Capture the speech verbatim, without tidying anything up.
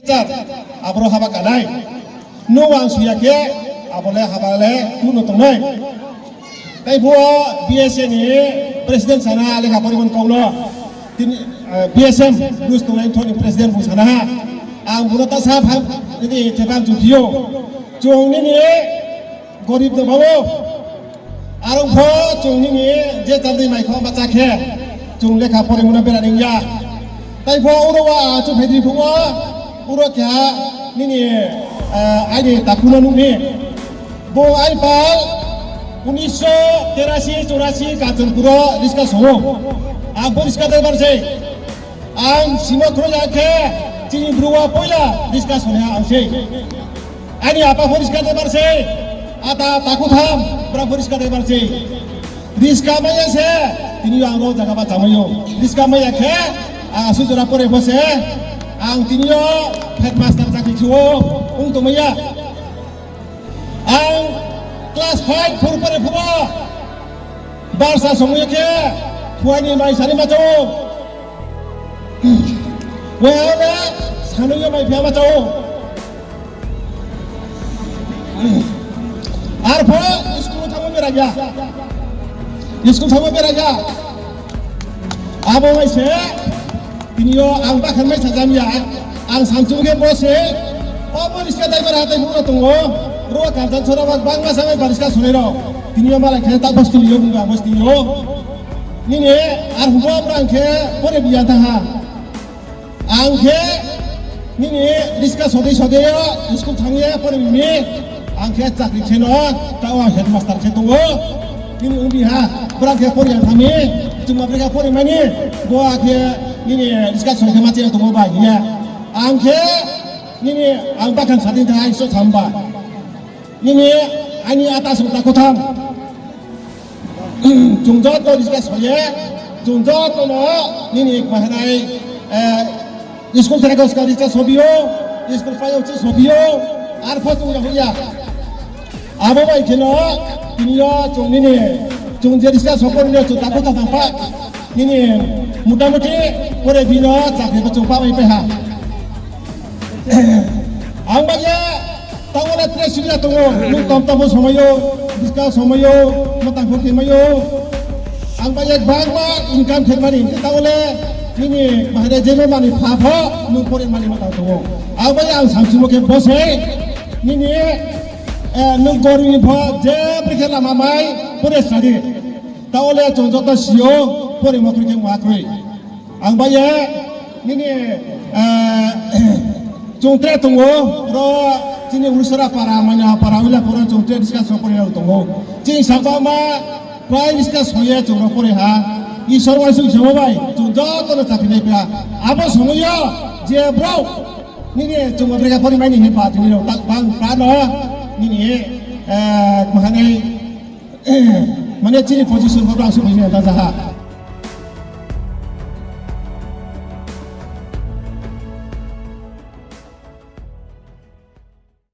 Sir, aboro haba kanai. Nung ang suya khe, abo le haba le kuno tongnai. Tai phuh wo B S A ni president sana lekha porimo ni kau no. Tini, eh, B S M, Bru Student Union ni president bung sana ha. Ang bung no ta sa pha, nini thepam chu phi ou. Chung nini gorib no ba ou. Are ong pho chung nini je chandi mai kho ma chá khe, chung lekha porimo no bera ning ya. Tai pho uro wa chu phaidi phuh wo, uro keha nini, eh, aini takhu no nuh mi. Bo aipal unisho terasi chorasi Kanchanpur wo riska so ou. Ang bo riska driver sei. Ang simo khro ya khe, chini Bru wo poila riska sonaiha ang sei. Aini apa pho riska driver sei, ata takhu tham, bra pho riska driver sei. Riska mai ya se, tini yo ang ro jaga ba chamai ou. Riska mai ya khe, ang asuh jora pore pho se, ang tini yo headmaster chakri khe ou, ong tongmai ya. Ang class five, four pore phuh wo, barsa somoi khe, phuaini mai sani ma chá ou. Waiha le, sanoi yo mai phia ma chá ou. Arpho school thangmo bera ya. School thangmo bera ya. Abo mai se, tini yo ang bakhan mai sajam ya. Ang samchu khe bo se, obo riska driver hathái phuh no tong ou. Ro Kanchanpur wo bangma samai ba riska sonai rao. Tini yo malai khe ta bo school yo bung ba bo school yo. Nini arphuh bo brang khe pore biya thanng ha. Ang khe nini riska sodei sodei yo school thang ye pore mi, ang khe chakri khe no, taoh ang headmaster khe tong ou. Nini ongbi ha, brang khe pore ya thanng mi, chungma brekhe pore mani, bo a khe nini riska sodei khe ma chá ye tong ou ba hing ye. Ang khe nini ang bakhan sa di thanng ha, ang so tham ba. Nini aini ata sung takhu tham. Chung joto riska so ye, chung joto no nini kma hinai, eh, school thai kau ska riska so bi ou, school pai ou chi so bi ou, arpho chung ya hoih ya. Abo bai khe no, tini yo chung nini, chung je riska so pore no chung takhu ta tang pha, nini motamuti pore bi no chakri pho chung pha bai pai ha. Ang bai ye, tangmo le tre subiya tong ou, nung tom tom somoi ou, riska somoi ou, motang pho khe mai ou. Ang bai ye bangma income khe mani, tangmo le nini bahai de jeno mani pha pho, nung pore mani motang tong ou. Ang bai ye ang samchimo khe bo sei, nini, eh, nung gorib ni pho, je brekhe lama mai, pore sa di. Taoh le chung joto si ou, porimo kroi khe ma kroi. Ang bai ye, nini, eh, chung tre tong ou, ro chini Ulusora para, Maina para, Uila para, chung tre riska so pore rao tong ou. Chini sakbama, prai riska so ye chung ro pore ha. Isor uaingsouh samo bai, chung joto no chakri nai pha. Abo somoi yo, je brao, nini chung brekhe pore mai ni hing pha, tini rao tak bang pra no, nini, eh, kma hinai, mane chini position pho brang se buji ya ta jaha.